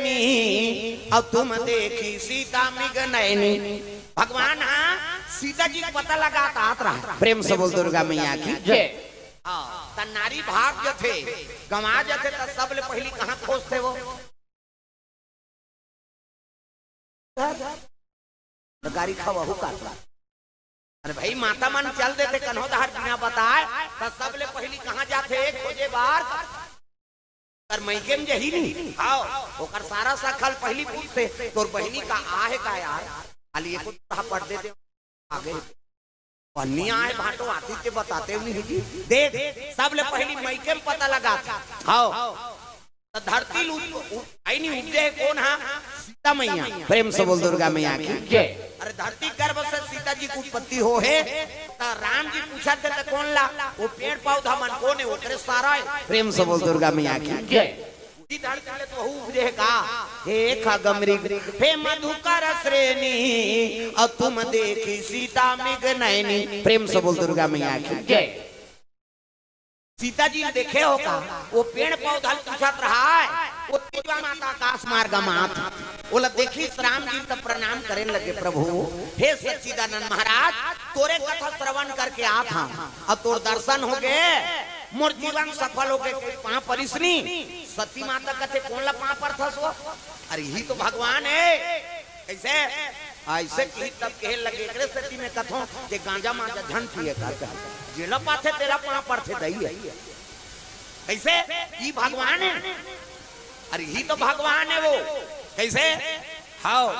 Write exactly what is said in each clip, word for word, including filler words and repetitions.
नैनी, अब तुम देखी सीता मृग नैनी। भगवान हा सीता जी के पता लगात आत रहा। प्रेम से बोल दुर्गा मैया की। जय। हाँ, त नारी भाग जथे, गंवा जथे, त सबले पहिली कहाँ खोजथे वो? गारी खवाहू काटला। अरे भाई, माता मन चल देथे कन्हो डहर बिना बताए, त सबले पहिली कहाँ जाथे खोजे बर? ओकर मइके म जही नी। हाव, ओकर सारा सकल पहिली पूछथे, "तोर बहिनी का आहे का यार?" खाली एको कहा पढ़ देते आगे। पन्नी आए भाटो आती ते बताते नहीं जी। देख, सबले पहिली मइके म पता लगाथे। हाव। त धरती ल उप-, उप-, आईनी उपजे हे कोन हा? सीता मैया। प्रेम से बोल दुर्गा मैया की। जय। अरे धरती गर्भ से सीता जी के उत्पत्ति हो हे, त राम जी पूछत हे त कोन ला? वो पेड़ पौधा मन कोन हे? ओकरे सारा हे। प्रेम से बोल दुर्गा मैया की। जय। उही धरती ले तो वहू उपजे हे का? हे खगमृग, हे मधुकर श्रेणी, अब तुम देखी सीता मृग नैनी। प्रेम से बोल दुर्गा मैया की। जय। सीता जी ल देखे हो का? वो पेड़ पौधा ल पूछत रहा है, वो तीजवा माता आकाश मार्ग मात। ओला देखिस राम जी त प्रणाम करे लगे, "प्रभु, हे सच्चिदानंद महाराज, तोरे कथा श्रवण करके आत हंव, अब तोर दर्शन होगे, मोर जीवन सफल होगे।" कहि पांव परिस नी। सती माता कथे, "कोन ला पांव परथस वो?" अरे, इही तो भगवान हे। कइसे? अइसे किही तब कहे लगे, एकरे सेती मैं कथंव के गांजा मांजा झन पिए का कहे। जेला पाथे तेला पांव परथे दई हे। कइसे? ई भगवान हे। अरे, इही तो भगवान हे वो। कइसे? हाव।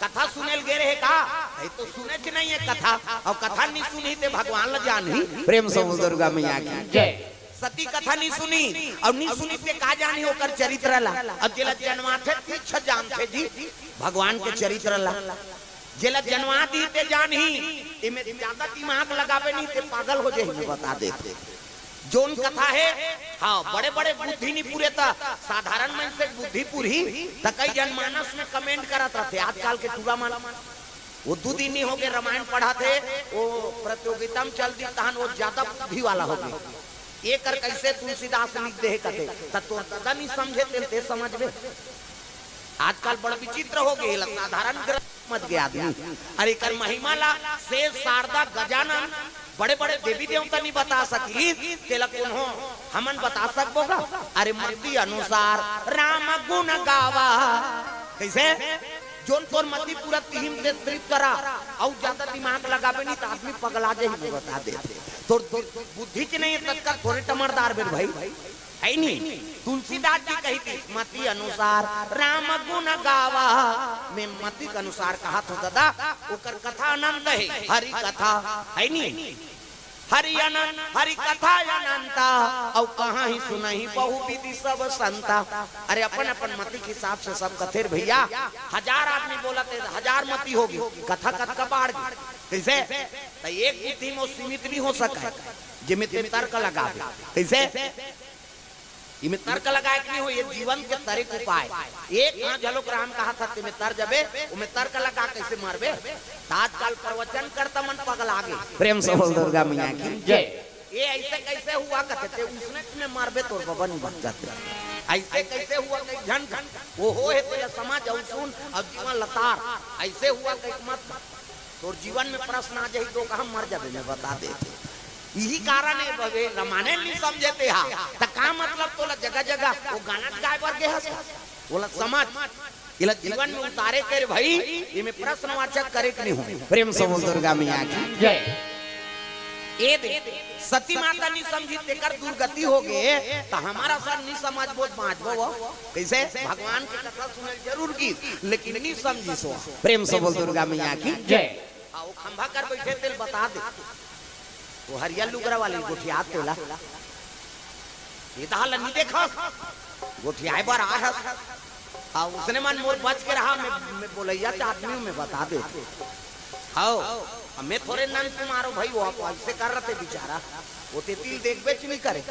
कथा सुने ल गे रहे का? ये तो सुनेच नहीं हे कथा। अउ कथा नी सुनही ते भगवान ला जानही। प्रेम से बोल दुर्गा मैया की। जय। सती कथा नी सुनही, अउ नी सुनही ते का जानही ओकर चरित्र ला। अब जेला जनवाथे तीछ जानथे जी भगवान के चरित्र ला। जेला जनवा दिही ते जानही, एमे ज्यादा दिमाग लगाबे नहीं ते पागल हो जाही, मैं बता देत हंव। जोन कथा हे, हाँ, बड़े-बड़े बुद्धि नी पुरे त साधारण मनसे के बुद्धि पुरही, त कई जनमानस में comment करत रथे, आजकल के टूरा मन। वो दू दिन नी होगे रमायण पढ़त हे, वो प्रतियोगिता में चल दिस तहन वो ज्यादा बुद्धि वाला होगे। एकर कइसे तुलसीदास लिख दे हे कथे, त तोर ददा नी समझे तेन ते समझबे। आजकल बड़ विचित्र होगे, एला साधारण ग्रंथ समझ गे आदमी। अरे एकर महिमा ला शेष, शारदा, गजानन, बड़े-बड़े देवी देवता नी बता सकिस, तेला कोनो हमन बता सकबो का? अरे मति अनुसार राम गुण गावा। कइसे? जोन तोर मति पूरत तिही म ते तृप्त रह, अउ ज्यादा दिमाग लगाबे नी त आदमी पगला जाही, मैं बता देत हंव। तोर दु-, बुद्धि के नहीं हे, ततका थोरे टमरदार बे भाई। हे नी? तुलसीदास जी कहिस, "मति अनुसार राम गुण गावा।" मैं मति के अनुसार कहत हंव ददा, ओकर कथा अनंत हे, हरि कथा, हे नी? हरि अनंत, हरि कथा अनंता, अउ कहाहीं सुनहीं बहु विधि सब संता। अरे अपन अपन मति के हिसाब से सब कथे रे भइया, हजार आदमी बोलत हे, हजार मति होगे, कथा कतका बाढ़ गे। कइसे? त एक बुद्धि में सीमित नी हो सकय, जेमे ते तर्क लगाबे। कइसे? इमे तर्क लगाए के नहीं हो, ये जीवन के तरे के उपाय। एक हाथ झलोक राम कहा था, तेमे तर जबे, उमे तर्क लगा कइसे मरबे? त आजकल प्रवचन करता मन पगला गे। प्रेम से बोल दुर्गा मैया की। जय। ये ऐसे कैसे हुआ कहते, उसने तुम्हें मरबे तोर बबन बन जाते। ऐसे कैसे हुआ कहीं झन झन, वो हो हे तेला समझ अउ सुन अउ जीवन लतार। ऐसे हुआ कहीं मत, तोर जीवन में प्रश्न आ जाही तो कहा मर जाबे, मैं बता देत हंव। इही कारण हे बबे, रमाने नहीं समझे ते हा। त का मतलब तोला जगह जगह वो गाना गाए बर गे हस? ओला समझ, एला जीवन में उतारे के रे भाई, एमे प्रश्नवाचक करे के नहीं हो। प्रेम से बोल दुर्गा मैया की। जय। ए दे, सती माता नहीं समझी तेकर दुर्गति होगे, त हमर सन नहीं समझबो त बाँचबो वो। कइसे? भगवान के कथा सुने जरूर की, लेकिन नहीं समझी सो। प्रेम से बोल दुर्गा मैया की। जय। आ, वो खंभा कर बैठे तेला बता दे। वो हरियर लुगरा वाली गोठियात तेला। ये तहा ल नहीं देखस। गोठियाए बर आए हस। आ, उसने मन मोर बच के रहा, मैं, मैं बोलैया च आदमी हूँ, मैं बता दे। हव, अब मैं थोरे नंद कुमार हूँ भाई, वो आप ऐसे कर रहे थे बेचारा। वो ते तिल देखबे च नहीं करे।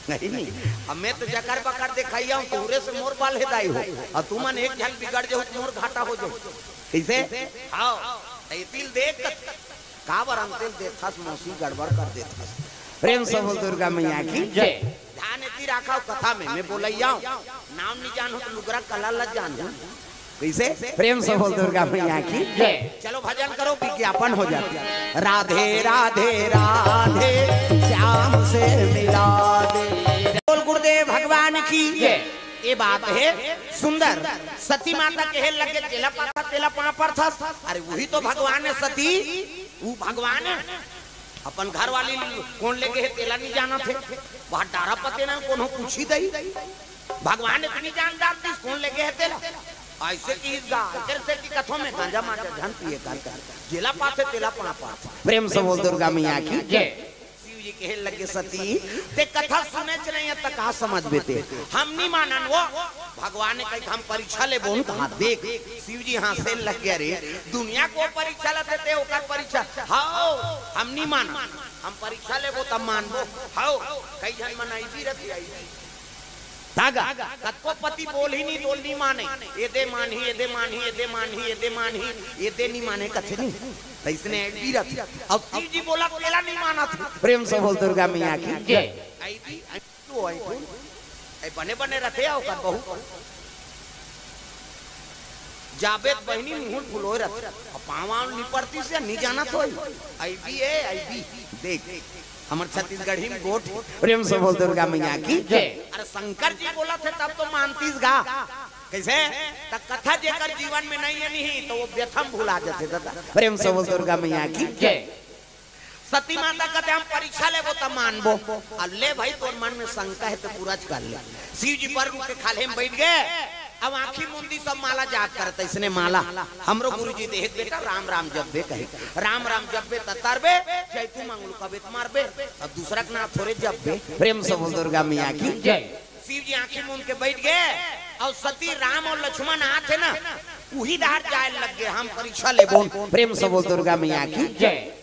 नहीं, नहीं। अब मैं तो जकर बकर देखाइया हूँ, तोरे से मोर बल हे दाई हो। अउ तुमन एक झन बिगड़ जाहू त मोर घाटा हो जाहू। कइसे? हव, त ये तिल देख, काबर अंतेल देखथस, मौसी गड़बड़ कर देथस। प्रेम से बोल दुर्गा मैया की जय। ध्यान एती राखव कथा में, मैं बोलैया हूँ। नाम नहीं जान हो तो लुगरा कला ला जान हो। कैसे? प्रेम से बोल दुर्गा मैया की जय। चलो भजन करो, विज्ञापन हो जाता है। राधे राधे राधे, श्याम से मिला दे। बोल गुरुदेव भगवान की जय। ये बात है सुंदर। सती माता कहे लगे, "जेला पाता तेला पाँव परथस।" अरे वही तो भगवान है सती, वो भगवान है। अपन घर वाली कोन लेगे हे तेला नहीं जानत हे, वहाँ डारा पते ना कोनो पूछी दई। भगवान इतनी जानदार थी, कोन लेगे हे तेला। ऐसे की इस गा, इधर से की कथों में गांजा मांजा झन पिए कर कर। जेला पाथे तेला पाँव परथे। प्रेम से बोल दुर्गा मैया की जय। शिव जी कहे लगे सती, "ते कथा सुने चले या त का समझ बेते? हम नहीं मानन वो।" भगवान ने कही, "हम परीक्षा लेबो न कहा देख।" शिव जी हंसे लग गया, "रे दुनिया को परीक्षा लेते ते ओकर परीक्षा।" "हाओ, हम नहीं मानन, हम परीक्षा लेबो तब मानबो।" "हाओ।" कई झन मन आई भी रहती आई। धागा, कतको पति बोल ही नहीं, बोल नहीं माने। ये दे मानही, ये दे मानही, ये दे मानही, ये दे मानही, ये दे नहीं माने कथे नहीं। तो इसने आई भी रहती। अब शिव जी बोला, "तेला नहीं माना था।" प्रेम से बोल दुर्गा मैया की जय। आई भी, आई तो आई कौन? आई बने बने रहते आओ कर बहू। जाबे त बहिनी मुंह फुलोय रथे। अब पाँव आँव निपरती से नहीं जाना तो आई। आई भी है, आई भी। देख, हमर छत्तीसगढ़ी में गोठ है। प्रेम से बोल दुर्गा मैया की जय। अरे शंकर जी बोला थे तब तो मानतीस गा। कैसे? त कथा जेकर जीवन में नहीं है नहीं तो वो व्यथम भुला जाते दादा। प्रेम से बोल दुर्गा मैया की जय। सती माता कहते, "हम परीक्षा लेबो तब मानबो।" अब ले भाई, तोर मन में शंका है तो पूरा कर ले। शिव जी पर रुक के खाल्हे में बैठ गए। अब आंखी मुंदी सब माला जाप करत, इसने माला हमरो गुरु जी देहे, "बेटा राम राम जपबे," कहे, "राम राम जपबे त तरबे, जय तू मंगलू कबे त मरबे।" अब दूसरा के नाम थोड़े जपबे। प्रेम से बोल दुर्गा मैया की जय। शिव जी आंखी मूंद के बैठ गए और सती राम और लक्ष्मण आथे ना, वही डहर जाए लग गए, "हम परीक्षा लेबो।" प्रेम से बोल दुर्गा मैया की जय।